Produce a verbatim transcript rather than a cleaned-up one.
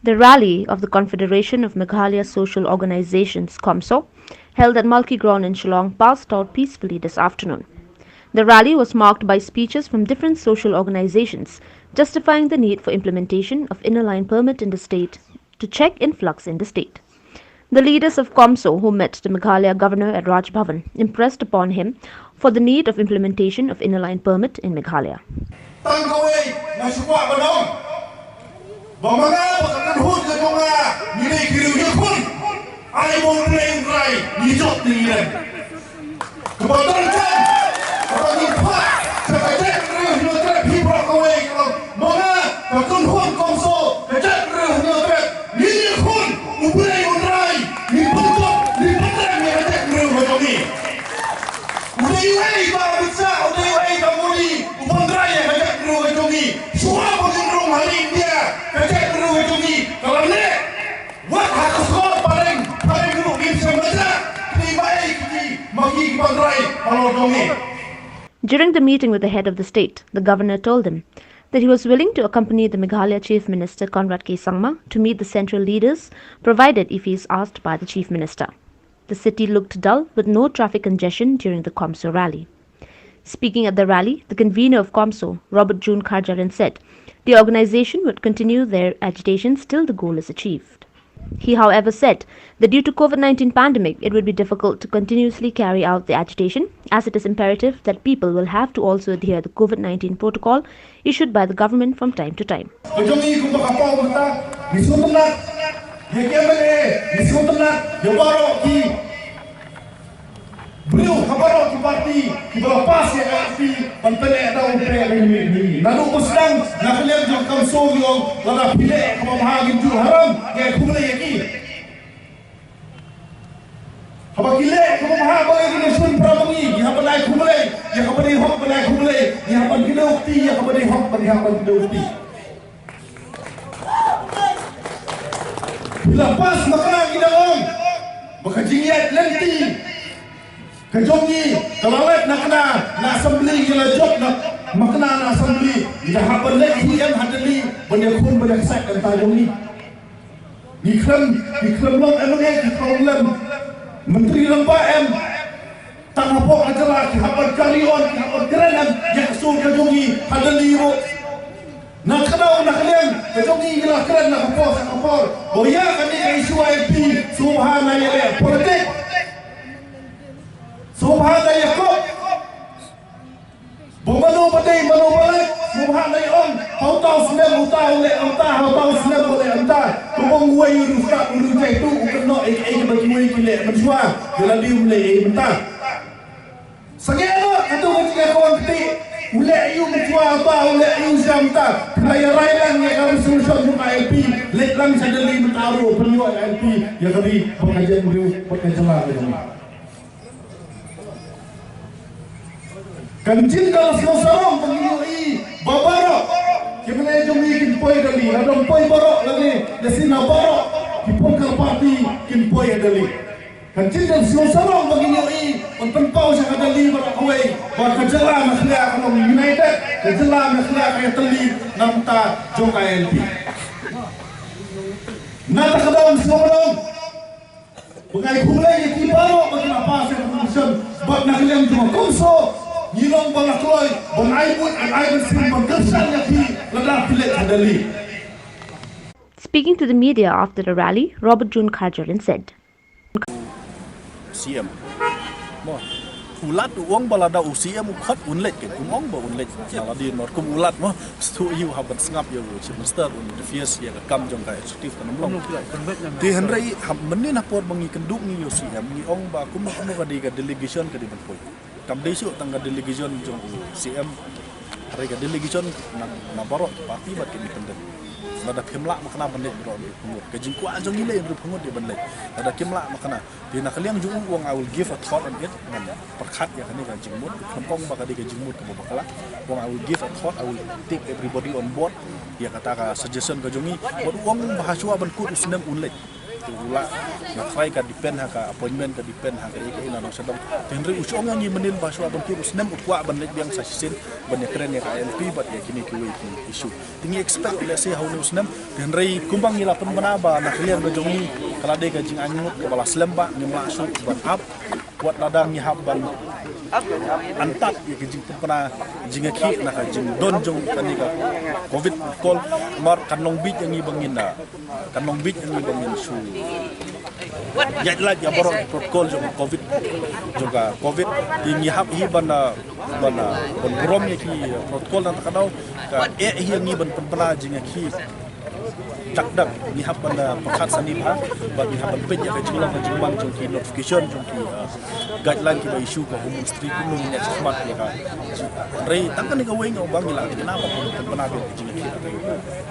The rally of the Confederation of Meghalaya Social Organizations, COMSO, held at Malki Ground in Shillong passed out peacefully this afternoon. The rally was marked by speeches from different social organizations justifying the need for implementation of Inner Line Permit in the state to check influx in the state. The leaders of COMSO, who met the Meghalaya governor at Raj Bhavan, impressed upon him for the need of implementation of Inner Line Permit in Meghalaya. Tang kawei nga shu kwah ban ong ba ma nga bad ka kynhun ka jong nga ngi dei ki riew ïakhun. Ai ba U Blei un rai, ngi jop ngi rem. Kaba donkam kaba ngi phah sha ka jaitbynriew Hynñiewtrep hi baroh kawei ka long ma nga, ka kynhun COMSO ka jaitbynriew Hynñiewtrep, ngi ïakhun. U Blei un rai, ngi pynjop, ngi pynrem ïa ka jaitbynriew ka jong ngi. U dei uei ba u Amit Shah, u dei uei ba u Modi u pynrem ïa ka jaitbynriew ka jong ngi? Shuwa ba ngin rung ha ri India, ka jaitbynriew ka jong ngi ka la neh. Wat ha ka shnong Phareng, Phareng ruh ngim shym la jah. Kine ba ei kiti ma ki ki pynrem halor jong ngi. During the meeting with the head of the state, the governor told him that he was willing to accompany the Meghalaya Chief Minister Conrad K Sangma to meet the central leaders, provided if he is asked by the Chief Minister. The city looked dull with no traffic congestion during the COMSO rally. Speaking at the rally, the convener of COMSO, Robert June Kharjarin, said the organization would continue their agitations till the goal is achieved. He, however, said that due to COVID nineteen pandemic, it would be difficult to continuously carry out the agitation, as it is imperative that people will have to also adhere the COVID nineteen protocol issued by the government from time to time. Ka jong ngi kumba ka pau mynta, ngi sngewtynnat ïa ki M L A, ngi sngewtynnat ïa baroh ki briew ha baroh ki parti kiba la pass ïa ka I L P ban pyneh da u pyneh ïa ngi. Naduh ba sdang na ka liang jong ka COMSO ngi ong lada phi leh kaba bha ngin ju haram, ngi ai khublei ïa ki. Haba ki leh kaba bha ba ngi shun para ba ngi, ngi hap ban ai khublei. Ïa kaba dei hok ban ai khublei, ngi hap ban kdew kti. Ïa kaba dei hok ba ngi hap ban kdew kti. Phi la pass makna, ngi dang ong ba ka jingïaid lynti ka jong ngi ka la leit na kane na assembly, ngi la jop na makna na assembly. Ngi da hap ban leit hi em ha Delhi ban ïakhun ban ïaksaid ka bynta jong ngi. Ngi khlem, ngi khlem long M L A, ngi khlem long Myntri Rangbah em. Tang hapoh ka jylla ki hap ban carry on, ki hap ban kren em ïa ka sur ka jong ngi ha Delhi ruh. Na ka daw na ka liang ka jong ngi ngi la kren na ka por sha ka por ba ïa kane ka issue I L P sngewbha na ïaleh politik. Sngewbha na ïakob ba mano ba dei mano ba leh. Sngewbha na ïa-ong ha uta u snem uta u leh ymta, ha uta u snem u leh ymta. Ka bong uwei u riewstad u riewjaituh u kynnoh ïa kiei kiba kiwei ki leh mynshuwa, ïa lade um leh ei mynta. Sangeh noh katto ka jingïakhun kti. U leh aïu mynshwa uta, u leh aïu sha mynta? Phi la ïa rai lang ïa ka resolution jong ka I L P. Leit lang sha Delhi mynta ruh pynïoh ïa I L P ïa ka ri bad ka jaitbynriew bad ka jylla ka jong ngi. Kan jin da la sngewsarong ba ngi ïohi ba baroh ki mane jong ngi kin poi Delhi. La dang poi baroh lane lehse na baroh ki pun ka party kin poi ha Delhi. Kan jin da la sngewsarong ba ngi ïohi ban pynpaw sha ka Delhi baroh kawei ba ka jylla Meghalaya ka long united, ka jylla Meghalaya ka ïatylli na bynta jong ka I L P. Na kata ka daw sngewbha ba ngai khublei ïa ki baroh ba ki la pass ïa ka resolution bad na ka liang jong ka COMSO ngi long ba la kloi ban ai buit, ban ai mynsiem, ban kyrshan ïa ki lada phi leit ha Delhi. Speaking to the media after the rally, Robert June Kharjarin said, C M. Mo. U Lat u ong ba lada u C M u khot un leit, kin kum ong ba un leit. Na lade nor kum u Lat mo. Stu ïu hap ban sngap ïa u Chief Minister un refuse ïa ka kam jong ka executive ka namlong. Te hynrei hap mynnin ha por ba ngi kynduk ngi ïa u C M ngi ong ba kumno kumno ka dei ka delegation ka dei ban poi. Kam dei shuh tang ka delegation jong u C M. Hynrei ka delegation na, na baroh ki party bad ki independent. Lada phim lah makna ban leit baroh ngi pynmut. Ka jingkwah jong ngi lei ruh pynmut dei ban leit. Lada kim lah makna. Te na ka liang jong u u ong, I will give a thought on it. Ban pyrkhat ïa kane ka jingmut. Khlem ong ba ka dei ka jingmut kaba bakla. U ong, I will give a thought, I will take everybody on board. Ïa kata ka suggestion ka jong ngi. Bad u ong ba ha shuwa ban kut u snem un leit. U lah, na trai ka depend ha ka appointment, ka depend ha ka ïa ka ina nong sha dong. Te hynrei u shong ïa ngi mynnin ba shuwa ban kut u snem u kwah ban leit biang sa shisien ban ïa kren ïa ka I L P bad ïa kine kiwei ki issue. Te ngi expect lehse ha une u snem. Te hynrei kumba ngi la pynbna ba na ka liang ka jong ngi ka la dei ka jingangnud kaba la slem ba ngim lah shuh ban ap. Wat lada ngi hap ban antap ïa ka jingpynbna jingïakhih na ka jingdon jong kane ka covid protocol, mar kan long bit ïa ngi ba ngin da, kan long bit ïa ngi ba ngin shu ïaid lait ïa baroh protocol jong covid, jong ka covid. Te ngi hap hi ban, ah, ban, ah, ban burom ïa ki protocol na ka daw ka eh hi ïa ngi ban pynbna jingïakhih. Dak dak ngi hap ban, ah, pyrkhat sani bha bad ngi hap ban peit ïa ka jinglong ka jingman jong ki notification jong ki, ah, guideline kiba issue ka Home Ministry kumno ngin ïa khmat ïa ka. Hynrei tang kane kawei nga ong ba ngi la kena ba pynbna ïa ka jingïakhih.